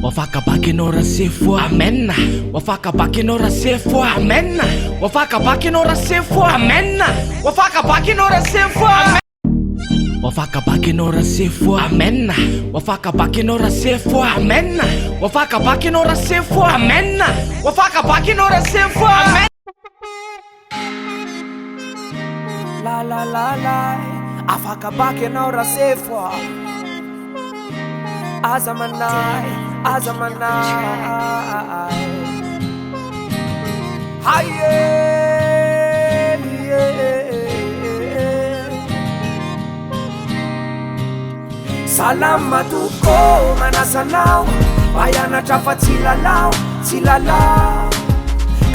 Ho afaka bac ianao Rasefo a! Amen! Ho afaka bac ianao Rasefo a! Amen! Ho afaka bac ianao Rasefo a! Amen! Ho afaka bac ianao Rasefo a! Amen! Ho afaka bac ianao Rasefo a! Amen! Ho afaka bac ianao Rasefo a! Amen! Ho afaka bac ianao Rasefo a! Amen! Ho afaka bac ianao Rasefo a! Amen! La la la la Afaka bac ianao Rasefo a! Aza manahy, aza manahy Hay e, Salama tompoko, manasa anao mba hianatra fa tsy lalao, tsy lalao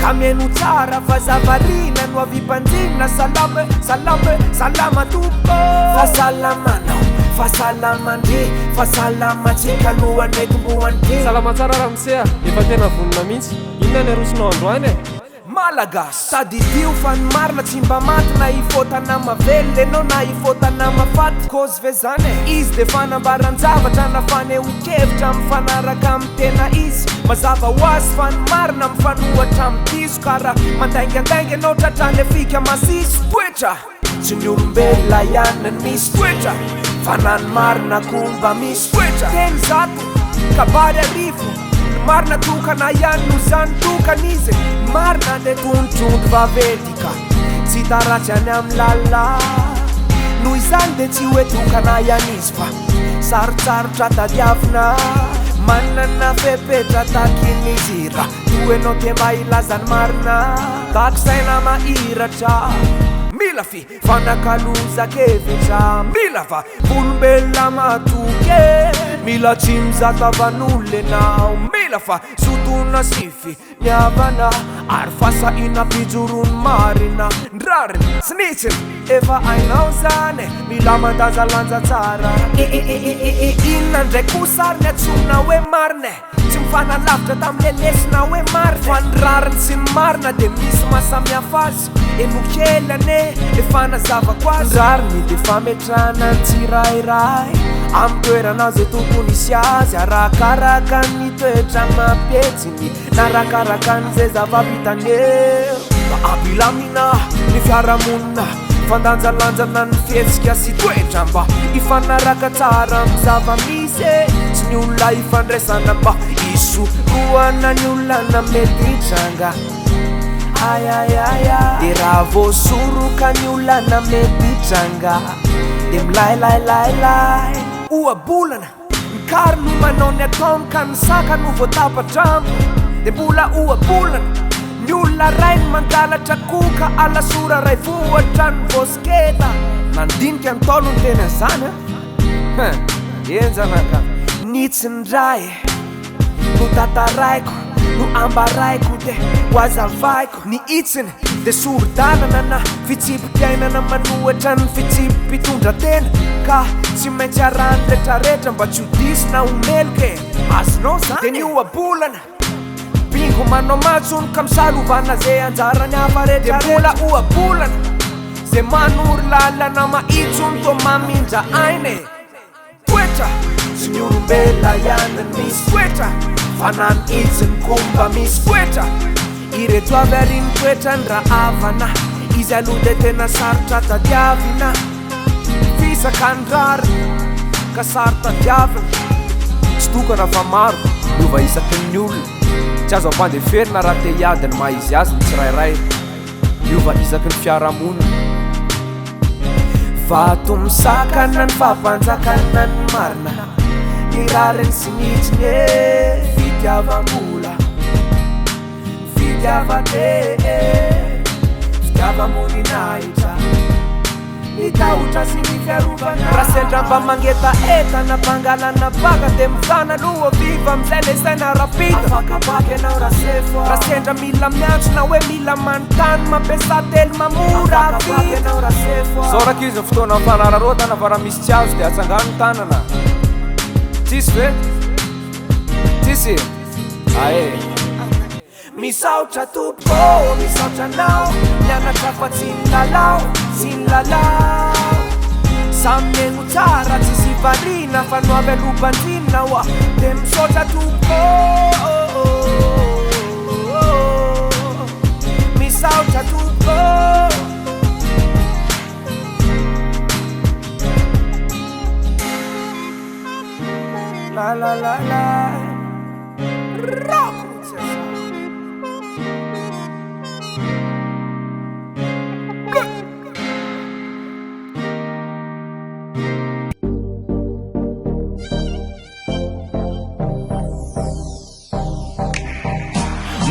Ka mihaino tsara fa zavariana no avy mpanjina Salama e, salama e, salama tompoko Fahasalamanao, fahasalaman-dry, fahasalamantsika alohan'ny tombohan'ity Salama tsara ramose a! Efa tena vonona mihitsy. Inona ny arosonao androany e? Malagasy, tadidio fa ny marina tsy mba maty na hifota nama velona enao na hifota nama faty, cause ve zany e? Izy de fanambaran-javatra na fanehoan-kevitra mifanaraka amin'ny tena izy, mazava ho azy fa ny marina mifanohatra amin'ny diso ka raha mandaingandainga enao tratran'le fika masiso toetra. Tsy ny olombelona ihany no misy toetra Fa na ny marina koa mba misy toetra Teny zato, kabary arivo Ny marina tokana ihany no zany tokana izy Ny marina dia toy ny trondro vaventy ka Tsy hita ratsy any amin'ny lalina Noho izany dia tsy hoe tokana ihany izy fa Sarotsarotra tadiavina Manana fepetra takin'izy Raha toa ianao te mba hilaza ny marina Vaky saina mahiratra Mila fifanakalozan-kevitra Mila vavolombelona matoky e Mila tsy mizaha tavan'olona ianao Mila fahazotoana sy finiavana Ary fahasahiana mpijoro ny marina Ny rariny sy ny hitsiny efa hainao zany e Mila mandanjalanja tsara Inona indray kosa ary ny antsoina hoe marina e? Tsy mifanalavitra tamin'ilay lesona hoe marina Fa ny rariny sy ny marina dia misy maha samihafa azy Henoy kely anie le fanazavako azy Ny rariny dia fametrahana ny tsirairay Amin'ny toerana izay tokony hisy azy Arakaraka ny toetra amam-pihetsiny Na arakaraka an'izay zava-bitany eo Mba hampilamina ny fiarahamonina Fandanjalanjana ny fihetsika sy toetra mba hifanaraka tsara amin'ny zava-misy e Tsy ny olona ifandraisana mba hisorohana ny olana mety hitranga Ay ay ay ay Dia raha voasoroka ny olana mety hitranga Dia milay-lay-lay-lay Ohabolana Ny kary no manao ny ataony ka ny saka no voatapa-drambo Dia mbola ohabolana Ny olona rainy mangalatra koka Alasora ray vohatra ny voasiketa Nandinika ny Ntaolo ny teny an'izany an! Hein! Henjana ka! Ny tsindray no tantaraiko no ambaraiko dia ho azavaiko Ny hitsiny dia sori-dalana na fitsipi-piainana manohatra ny fitsipi-pitondran-tena ka tsy maintsy arahan'ny retraretra mba tsy ho diso na ho meloka e! Azonao zany e! Dia ny ohabolana, bingo manao matso hono ka misalovana ze anjarany hafa retraretra. Dia mbola ohabolana, ze manoro lalana mahitsy hono toa mamindra aina e! Toetra, tsy ny olombelona ihany no misy toetra Fa na ny hitsiny koa mba misy toetra Ireto avy ary ny toetrany rahavana Izy aloha dia tena sarotra tadiavina Fisaka ny rariny ka saro-tadiavina Tsy tokana fa maro, miova isaky ny olona Tsy azo ampandeferina raha te hiady ny maha izy azy ny tsirairay Miova isaky ny fiarahamonina. Vato misakana ny fampanjakana ny marina, ny rariny sy ny hitsiny e. Fitiavam-bola, fitiavan-te, fitiavam-boninahitra. Ny tahotra sy ny fiarovana. Raha sendra mba mangetaheta na mpangalana baka dia mivana aloha viva amizay le saina rapide. Afaka baka ianao Rasefo a. Raha sendra mila miantso na hoe mila manontany mampiasà telma mora Afaka baka ianao Rasefo a. Zao rankizy ny fotoana fanararaotana fa raha misy tsy azo dia atsangano ny tanana. Tsisy ve? Tsisy? Ae. Misaotra tompoko ô, misaotra anao Nianatra fa tsy nilalao, tsy nilalao Samy mihaino tsara tsisy. variana fa no avy aloha banjinina oa de misaotra tompoko misaotra tompoko. La la la la Rock.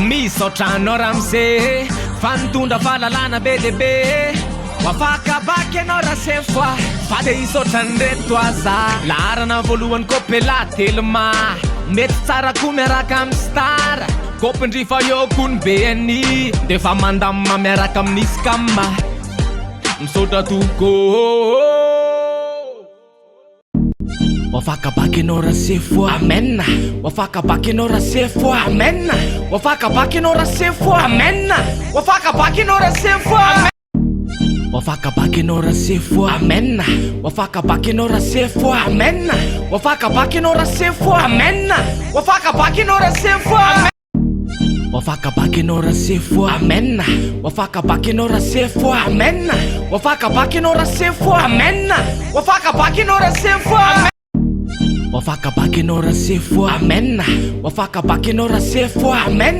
Misaotra anao ramose fa nitondra fahalalana be dia be. Ho afaka bac ianao rasefo a, fa te hisaotra an'ireto aza. Laharana voalohany Kopela Telma, mety tsara koa miaraka amin'ny Star. Kopindry fa eo koa ny BNI, dia efa mandamina miaraka amin'ny Scam. Misaotra tompoko. Ho afaka bac ianao rasefo a. Amen. Ho afaka bac ianao rasefo a. Amen. Ho afaka bac ianao rasefo a. Amen. Ho afaka bac ianao rasefo a. Ho afaka bac ianao rasefo a. Amen. Ho afaka bac ianao rasefo a. Amen. Ho afaka bac ianao rasefo a. Amen. Ho afaka bac ianao rasefo a. Ho afaka bac ianao rasefo a. Amen. Ho afaka bac ianao rasefo a. Amen. Ho afaka bac ianao rasefo a. Amen. Ho afaka bac ianao rasefo a. Ho afaka bac ianao rasefo a. Amen. Ho afaka bac ianao rasefo a. Amen.